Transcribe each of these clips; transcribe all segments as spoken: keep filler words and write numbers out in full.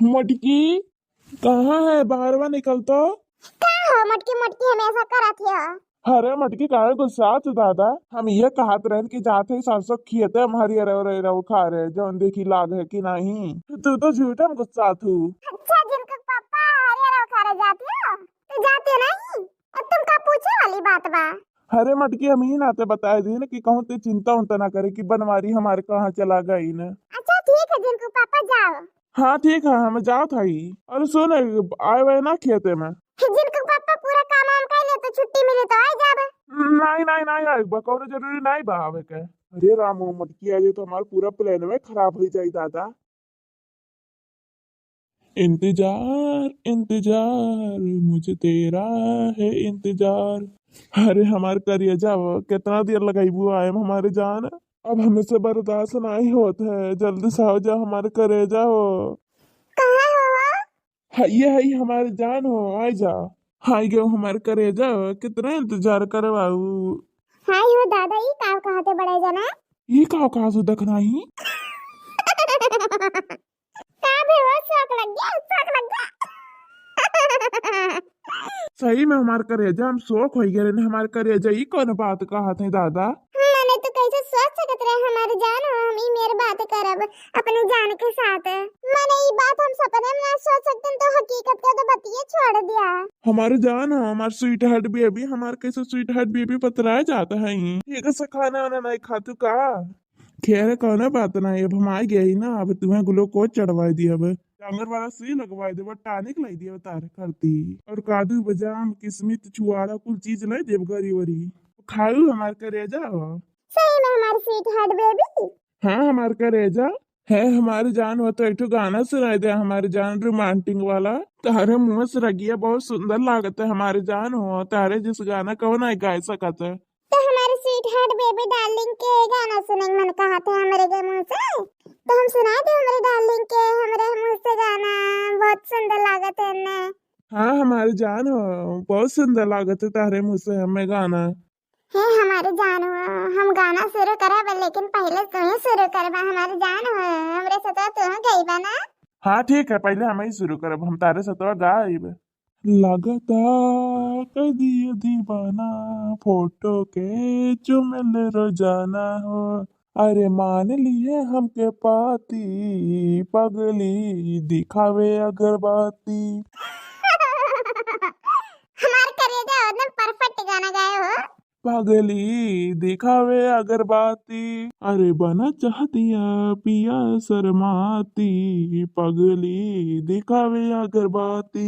मटकी, कहाँ है? बाहरवा निकल तो। का हो मटकी, मटकी हमेशा करत हियो? अरे मटकी, काहे गुस्सात हो दादा? हम ये कहत रहन कि जात है सरसों खेते, हम हरियर हरियर उखारे, जौन देखी लाग है कि नहीं। तू तो झूठम गुस्सात हू। अच्छा, जिनको पापा हरियर उखारे जाती हो, तो जाती हो नहीं? अब तुम का पूछे वाली बात बा? अरे मटकी, हम ही नाते बताए दीन कि कहूँ ते चिंता उंता ना करे कि बनवारी हमारे कहाँ चला गई न। अच्छा ठीक है, जिनको पापा जाओ। हाँ ठीक है, हम जात हई। अरे सुन, आए हुए ना खेते में। जिनको पापा पूरा काम वाम कर ले तो छुट्टी मिली तो आ जाबे। नहीं नहीं नहीं, आए बा, कौनो जरूरी नहीं बा आवे के। अरे राम, वो मटकी आ जाए तो हमारा पूरा प्लान में खराब हो जाए दादा। इंतजार इंतजार, मुझे तेरा है इंतजार। अरे हमार करेजा हो, कितना देर लगाइबू आए में हमारे जान? अब हमें से बर्दाश्त नहीं होत है, जल्दी से आओ जा हमारे करेजा हो। कहाँ हो? हाँ, ये है हमारे जान हो, आ जा। हाय गयो हमारे करेजा हो, कितना इंतजार करवाऊ। हाय हो दादा, ई का कहते बड़े जना? ई का कहा सो दखनाही? का बे हो, शौक लग गया, शौक लग गया। सही में हमार करेजा, हम शौक हो गए रहने, हमार करेजा, ई कौन बात कहत है दादा? मने तो कैसे सोच सकत रहे हमार जान हो, हम ई मेर बात करब अपनी जान के साथ। मने ई बात हम सपने में ना सोच सकते, तो हकीकत का तो बतिये छोड़ दिया। हमार जान हो, हमार स्वीट हार्ट बेबी, हमार कैसे स्वीट हार्ट बेबी पतरा जाता है। ठीक से खाना वाना नहीं खातू का? खैर, कौनो बात ना, अब हम आ गए ही ना, अब तुम्हें ग्लूकोज चढ़वाई दिया, अब डांगर वाला सुई लगवाई देबा, टॉनिक लाई दिया तारे करती। और काजू, बादाम, किशमिश, छुआरा, कुल चीज लाई देब, गरी वरी। खाऊ हमार करेजा हो। सही में हमार स्वीट हार्ट बेबी। हाँ, हमार करेजा। है हमार जान हो, तो एक ठो गाना सुनाई दे हमार जान, रोमांटिक वाला। तारे मुँह से रगिया बहुत सुंदर लागत है हमार जान हो, तारे जस गाना कौन है गाय सकत है। तो हमारे स्वीट हार्ट बेबी डार्लिंग के गाना सुने के मन कहत है हमरे के मुँह से, तो हम सुना दे हमरे डार्लिंग के, हमरे मुँह से गाना। बहुत सुंदर लागत है ने। हाँ हमारे जान हो, बहुत सुंदर लागत है तारे मुँह से हमें गाना। हे हमारे जान हो, हम गाना शुरू करब, लेकिन पहले तू ही शुरू करबा हमारे जान हो, हमरे साथ तू गईबा ना। हाँ ठीक है, पहले हम ही शुरू करब, हम तारे सतवा गाइब। लगता कर दिए दीवाना, फोटो के चुमेले रोजाना हो। अरे मान लिए हमके पाती, पगली दिखावे अगरबत्ती। हमार करेजा एकदम परफेक्ट गाना गाए हो। पगली दिखावे अगरबत्ती, अरे बना चाहतिया पिया शर्माती, पगली दिखावे अगरबत्ती।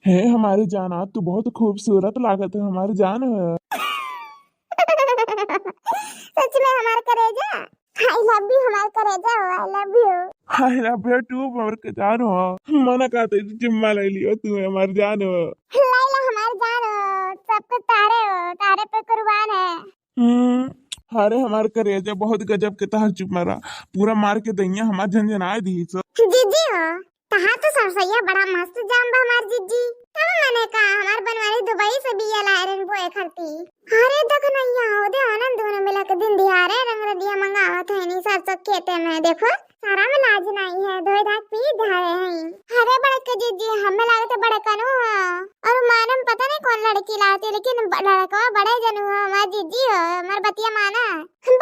हे हमारे जान, आज तू बहुत खूबसूरत लागत है हमारे जान। सच में हमार करेजा, I love you हमार करेजा हो, I love you। I love you too हमार के जान हो। मना कहते चुम्मा ले लियो तू हमार जान हो। लैला हमार जान हो, सब कुछ तारे हो, तारे पे कुर्बान है। हम्म, अरे हमार करेजा बहुत गजब के तहार चुप मारा, पूरा मार के दहिया हमार झनझनाए दी सो। जीजी हो, तहार तो सरसैया बड़ा मस्त जाम बा हमार जीजी। तब मने का हमार बनवारी दुबई से बिया लाए रहन बोए खरती। अरे देख नैया हो दे आनंद दोनों मिला के दिन दिहाड़े रंग रदिया मंगावत है नी सरसों खेते में, देखो सारा में लाज नहीं है, धोए धाक पी धारे हैं। अरे बड़के जीजी, हमें लागत है बड़कनू है। और माने में पता नहीं कौन लड़की लाती, लेकिन ब-, लड़कवा बड़े जनू है, हमार जीजी हो, हमार बतिया माना।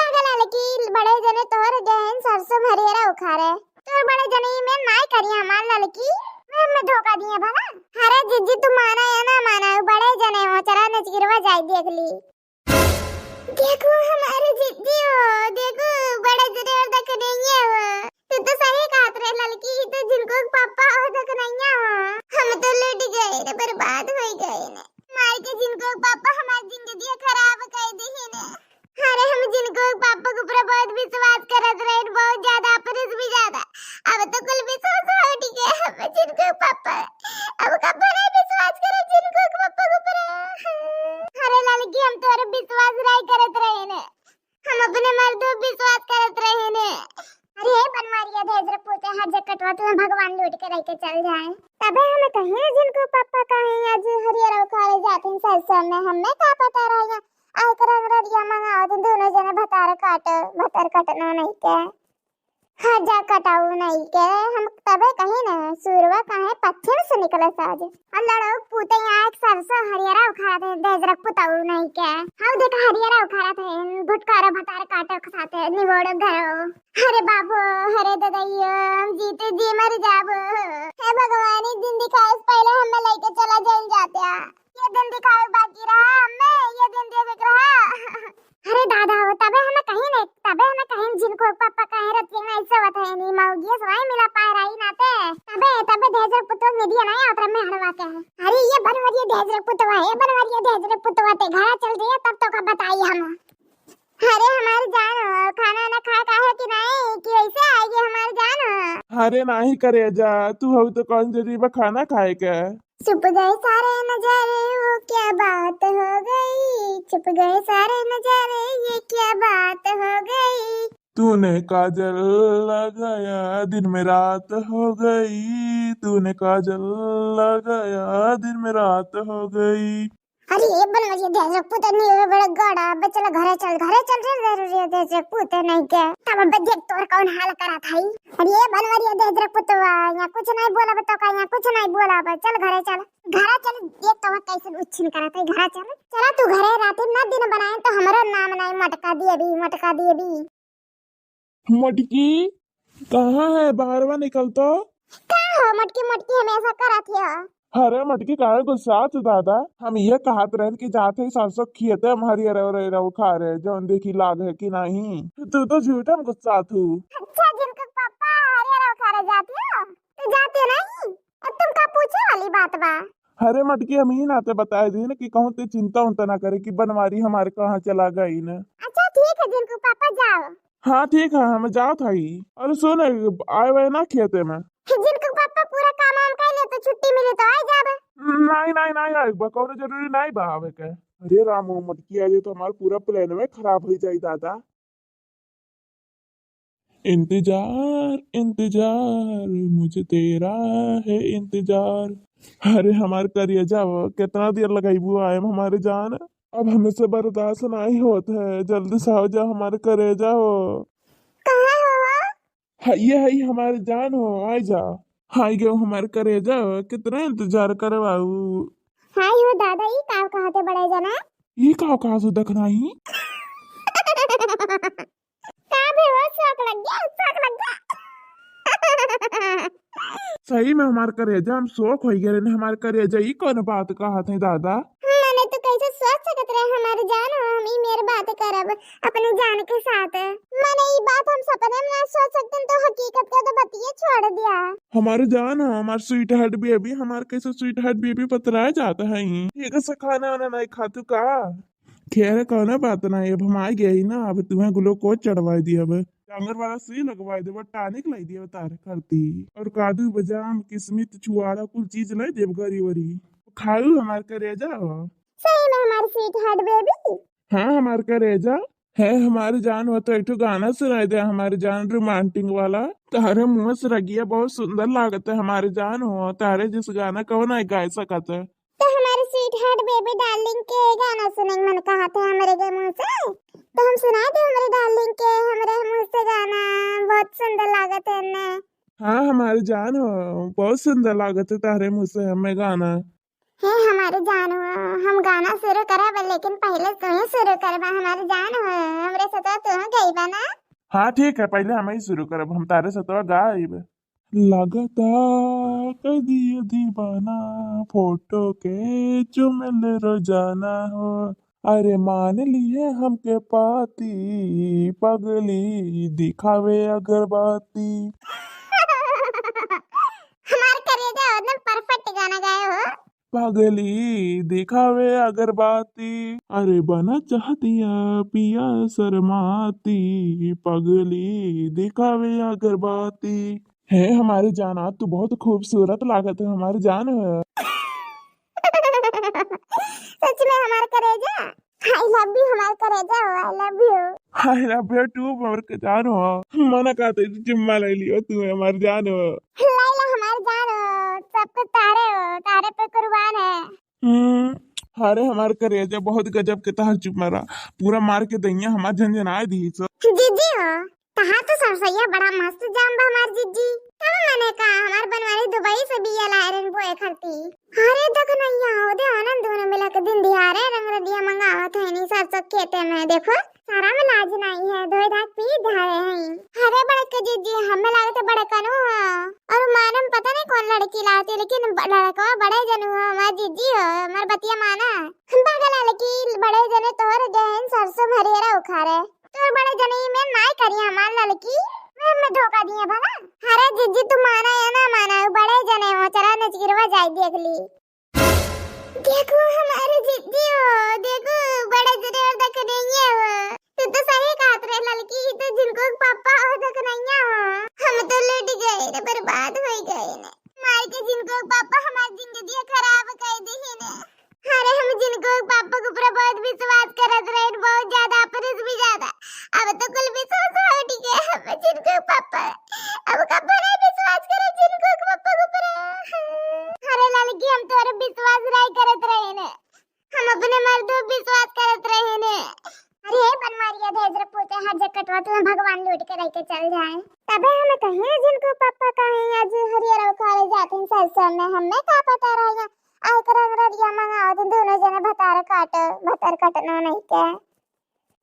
बगल लड़की बड़े जने तोहर गहन सरसों में हरियरा उखारे। तोर बड़े जने में नाई करी हमार लड़की, मैं, मैं धोखा दिए भला। अरे जीजी तू माना या ना माना, बड़े जने हो, चला नचगिरवा जाए देख ली। देखो हमारे जिद्दी हो, देखो बड़े जने और देख नहीं है हो। तू तो सही कहत रहे लड़की, ही तो जिनको पापा और देख नहीं है हो। हम तो लुट गए रे, बर्बाद हो गए ने। माई के जिनको पापा हमार जिंदगी खराब कर दी ने। अरे हम जिनको पापा के ऊपर बहुत विश्वास करत रहे, बहुत ज्यादा, अपने से भी ज्यादा। अब तो कुल विश्वास उठ गया, हम जिनको पापा, अब कब नहीं विश्वास करे जिनको पापा के ऊपर। अरे लड़की हम तोरे विश्वास नहीं करत रहे ने, हम अपने मर्द पे विश्वास करत रहे ने। अरे बनवारिया भेज रे पूछे हर जे कटवा तुम्हें भगवान लूट के रह के चल जाए। तबे हम कहीं जिनको पापा कहीं आज हरियर उखाड़े जाते हैं सरसों में, हमें का पता रहेगा। आए कर रंग रदिया मंगाओ तो दोनों जने भतार काटो, भतार कटनो नहीं के। हाँ, जा कटाऊ नहीं के, हम तबे कहीं न, सूरवा काहे पश्चिम से निकले साज। और लड़ऊ पूते यहाँ एक सरसों हरियरा उखाड़ा थे, दहिजरक पुतऊ नहीं के। हाँ, देख हरियरा उखाड़ा थे, भुटकारो भतार काटो के साथे, निबोड़ो घरो। अरे बाबू, अरे ददैयो, हम जीते जी मर जाबो। हे भगवान, ई दिन दिखाए से पहले हमें लेके चला जाइल जाते। ये दिन दिखावे बाकी रहा हमें, ये दिन देखे के रहा। अरे दादा हो, तबे हमें कहीं नहीं, तबे हमें कहीं जिनको पापा कहे रहते हैं, ऐसे होते हैं, नहीं मौगिया से नहीं मिला पाए रही नाते। तबे, तबे दहिजरक पुतवा निदिया नहीं आवत रहा में हड़वा के। अरे ये बनवरिया दहिजरक पुतवा, ये बनवरिया दहिजरक पुतवा, ते घरा चल दिया, तब तो का बताई हम। अरे हमार जान हो, खाना ना खाए काहे कि नहीं, कि ऐसे आएगी हमार जान हो? अरे नाही करेजा, तू हो तो कौन जरूरी बा खाना खाए के? छुप गए सारे नजारे, वो क्या बात हो गई, छुप गए सारे नजारे, ये क्या बात हो गई। तूने काजल लगाया, दिन में रात हो गई, तूने काजल लगाया, दिन में रात हो गई। अरे ये बनवरिया दहिजरक पुतनी, ये बड़ा गड़ा, बे चल घरे चल, घरे चल रे, जरूरी है दहिजरक पुतनी के। तब बे देख तोर कौन हाल करा था। अरे ये बनवरिया दहिजरक पुतवा, यहाँ कुछ नहीं बोला बा तो का, यहाँ कुछ नहीं बोला बा, चल घरे चल, घरे चल, देख तो कैसे उच्छिन करा था, घरे चल, चला तू घरे, रात ना दिन बनाए तो हमरो नाम नहीं मटका दिए भी, मटका दिए भी। मटकी, कहाँ है? बाहरवा निकल तो। का हो मटकी, मटकी हमेशा करत हिया? अरे मटकी, काहे गुस्सात हो दादा? हम ये कहत रहन कि जात है सरसों खेते हम हरियर और रउखा रहे, जौन देखी लाग है कि नहीं। तू तो झूठम गुस्सात हू। अच्छा, जिनको पापा हरियर रउखा रहे जाती हो, तो जाती हो नहीं? अब तुम का पूछे वाली बात बा? अरे मटकी, हम ही नाते बताए दीन कि कहूँ ते चिंता उंता ना करे कि बनवारी हमारे कहाँ चला गई न। अच्छा ठीक है जिनको पापा, जाओ। हाँ ठीक है, हम जात हई। अरे सुन, आए वाए ना खेते में? जिनको पापा पूरा काम वाम कर ले तो छुट्टी मिली तो आ जाबे। नहीं नहीं नहीं, आए बा, कौनो जरूरी नहीं बा आवे के। अरे रामो, मटकी आ जाए तो हमार पूरा प्लान में खराब हो जाई दादा। इंतजार, इंतजार, मुझे तेरा है इंतजार। अरे हमार करेजा हो, कितना देर लगाइबू आए में हमारे जान? अब हमसे बर्दाश्त नहीं होत है, जल्दी से आ जा हमारे करेजा हो। कहाँ हो? हाँ, ये है हमारे जान हो, आ जा। हाय गयो हमारे करेजा हो, कितना इंतजार करवाऊ। हाय हो दादा, ई का कहते बड़े जना? ई का कहा सो देखना ही? का भे हो, शौक लग गया, शौक लग गया। सही में हमार करेजा, हम शौक होई गए रहने हमार करेजा। ई कौन बात कहत है दादा? मने तू कैसे सोच सकत रहे हमार जान हो, हम ई मेर बात करब अपने जान के साथ। मने ई बात हम सपने में ना सोच सकते, तो हकीकत का तो बतिये छोड़ दिया। हमार जान हो, हमार स्वीट हार्ट बेबी, हमार कैसे स्वीट हार्ट बेबी पतरा जात है। ठीक से खाना वाना नहीं खातू का? खैर, कौनो बात ना, अब हम आ गए ही ना, अब तुम्हें ग्लूकोज चढ़वाई दिए, अब डांगर वाला सुई लगवाई देब, टॉनिक लाई दिए तारे करती, और काजू, बादाम, किशमिश, छुआरा, कुल चीज लाई देब, गरी वरी खाऊ हमार करेजा हो। सही में हमार स्वीट हार्ट बेबी। हाँ, हमार करेजा। है हमार जान हो, तो एक ठो गाना सुनाई दे हमार जान, रोमांटिक वाला। तारे मुँह से रगिया बहुत सुंदर लागत है हमार जान हो, तारे जैसे गाना कौन है गाय सकत है। तो हमारे स्वीट हार्ट बेबी डार्लिंग के गाना सुने मन कहा था हमरे के मुँह से, तो हम सुना दे हमरे डार्लिंग के, हमरे मुँह से गाना बहुत सुंदर लागत है ने। हाँ हमारे जान हो, बहुत सुंदर लागत है तारे मुँह से हमें गाना। हे हमारे जान हो, हम गाना शुरू करब, लेकिन पहले तू ही शुरू करबा हमारे जान हो, हमरे साथ तू गईबा ना। हाँ ठीक है, पहले हम ही शुरू करब, हम तारे सतवा गाइब। लगता कई दिए दीवाना, फोटो के चुमेले रोजाना हो। अरे मान लिए हमके पाती, पगली दिखावे अगरबत्ती। हमार करेजा एकदम परफेक्ट गाना गाए हो। पगली दिखावे अगरबत्ती, अरे बना चाहतिया पिया शर्माती, पगली दिखावे अगरबत्ती। हे हमारे जान, आज तू बहुत खूबसूरत लागत है हमारे जान। सच में हमार करेजा, I love you हमार करेजा हो, I love you। I love you too हमार जान हो। मना कहते चुम्मा ले लियो तू हमार जान हो। लैला हमार जान हो, सब कुछ तारे हो, तारे पे कुर्बान है। हम्म, अरे हमार करेजा बहुत गजब के तार चुप मारा, पूरा मार के दहिया हमार झनझनाए दी सो। जीजी हो, हाँ, तो सरसैया बड़ा मस्त जाम बा हमार जिज्जी। तब मने का, हमार बनवारी दुबई से बिया लाए रहन बोए खरती। अरे दखनैया, हो दे आनंद दोनों मिला के दिन दिहाड़े रंग रदिया मंगावत है नी सरसों खेते में। देखो, सारा में लाज नहीं है, धोए धाक पी धारे हैं। अरे बड़के जिज्जी, हमें लागत है बड़कनू है। और मालूम पता नहीं कौन लड़की लाती, लेकिन ब-, लड़कवा बड़े जनू है, हमार जिज्जी हो, हमार बतिया माना। पागल लड़की, बड़े जने तोहर गहन सरसों में हरियरा उखाड़े। तोर बड़े जने में नाई करिया हमार लड़की, मैं, मैं धोखा दिए भला। अरे जिज्जी, तू माना या ना माना, बड़े जने हो, चला नचगिरवा जाए देख ली। देखो हमारे जिज्जी हो, देखो बड़े जने और दखनैया हो। तू तो सही कहत रहे लड़की, ई तो जिनको पापा और दखनैया हो। हम तो लुट गए रे, बर्बाद हो गए ने। मार के जिनको पापा हमार जिंदगी खराब कर दी ने। अरे हम जिनको पापा के ऊपर बहुत विश्वास करत रहे, बहुत ज्यादा, अपने से भी ज्यादा। अब तो कुल विश्वास उठ गया, हम जिनको पापा, अब कब नहीं विश्वास करे जिनको पापा के ऊपर। अरे लड़की, हम तोरे विश्वास नहीं करत रहे ने, हम अपने मर्द पे विश्वास करत रहे ने। अरे बनवारिया, भेज रे पूते, हर जगह कटवा तुम्हें भगवान लूट के लेके चल जाए। तबे हम कहीं जिनको पापा कहीं आज हरियर उखाड़े जाते हैं सरसों में, हमें का पता रहा। आइके रंग रदिया मंगावत हैं दोनों जने भतार काट, भतार कटना नहीं के।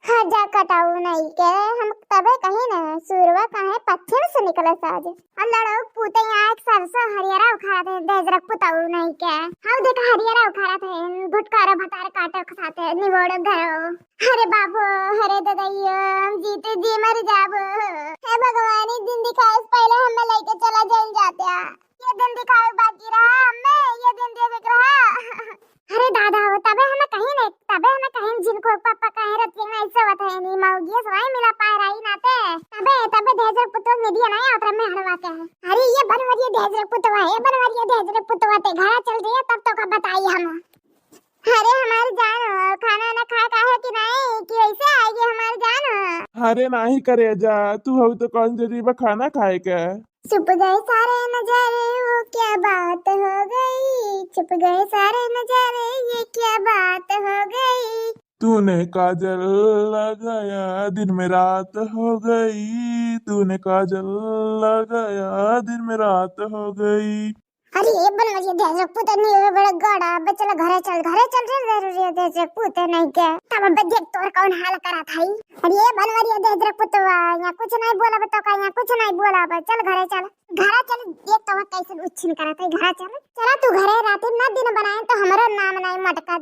हाँ, जा कटाऊ नहीं के, हम तबे कहीं न, सूरवा काहे पश्चिम से निकलस आज। हम लड़ो पूते यहाँ एक सरसों हरियरा उखाड़त हैं, दहेज रख पुताऊ नहीं के। हाँ, देखा हरियरा उखाड़त हैं, भुटकारा भतार काटे के साथे निबोड़ घरो। अरे बाबू, अरे ददैयो, हम जीते जी मर जाबो। हे भगवान, ई दिन दिखाए से पहले हमें लेके चला जाइल जात्या। ये दिन दिखावे बाकी रहा हमें, ये दिन देखे के रहा। अरे दादा हो, तबे हमें कहीं नहीं, तबे हमें कहीं जिनको पापा कहे रहती है, ऐसे होते हैं, नहीं मौगिया सवाई मिला पाए रही नाते। तबे, तबे दहेज रख पुतवा निदिया नहीं आवत रहा, मैं हड़वा के। अरे ये बनवरिया दहेज रख पुतवा, ये बनवरिया दहेज रख पुतवा, ते घरा चल रही है, तब तो का बताई हम। अरे हमारी जान हो, खाना ना खाए काहे कि नहीं, कि ऐसे आएगी हमारी जान हो? अरे नाही करेजा, तू हो तो कौन जरूरी बा खाना खाए के? छुप गए सारे नजारे, वो क्या बात हो गई? छुप गए सारे नजारे, ये क्या बात हो गई? तूने काजल लगाया, दिन में रात हो गई। तूने काजल लगाया, दिन में रात हो गई। अरे ये बनवरिया दहेज रख पुतनी, ये बड़ा गाड़ा, अबे चला घरे चल, घरे चल रे, जरूरी है दहेज रख पुते नहीं के। तब अबे देख तोर कौन हाल करा था। अरे ये बनवरिया दहेज रख पुतवा, यहाँ कुछ नहीं बोला बा तो का, यहाँ कुछ नहीं बोला बा, चल घरे चल, घरे चल, देख तो कैसे उच्छिन करा था, घरे चल, चला तू घरे, राती ना दिन बनाए तो हमारा नाम नहीं मटका।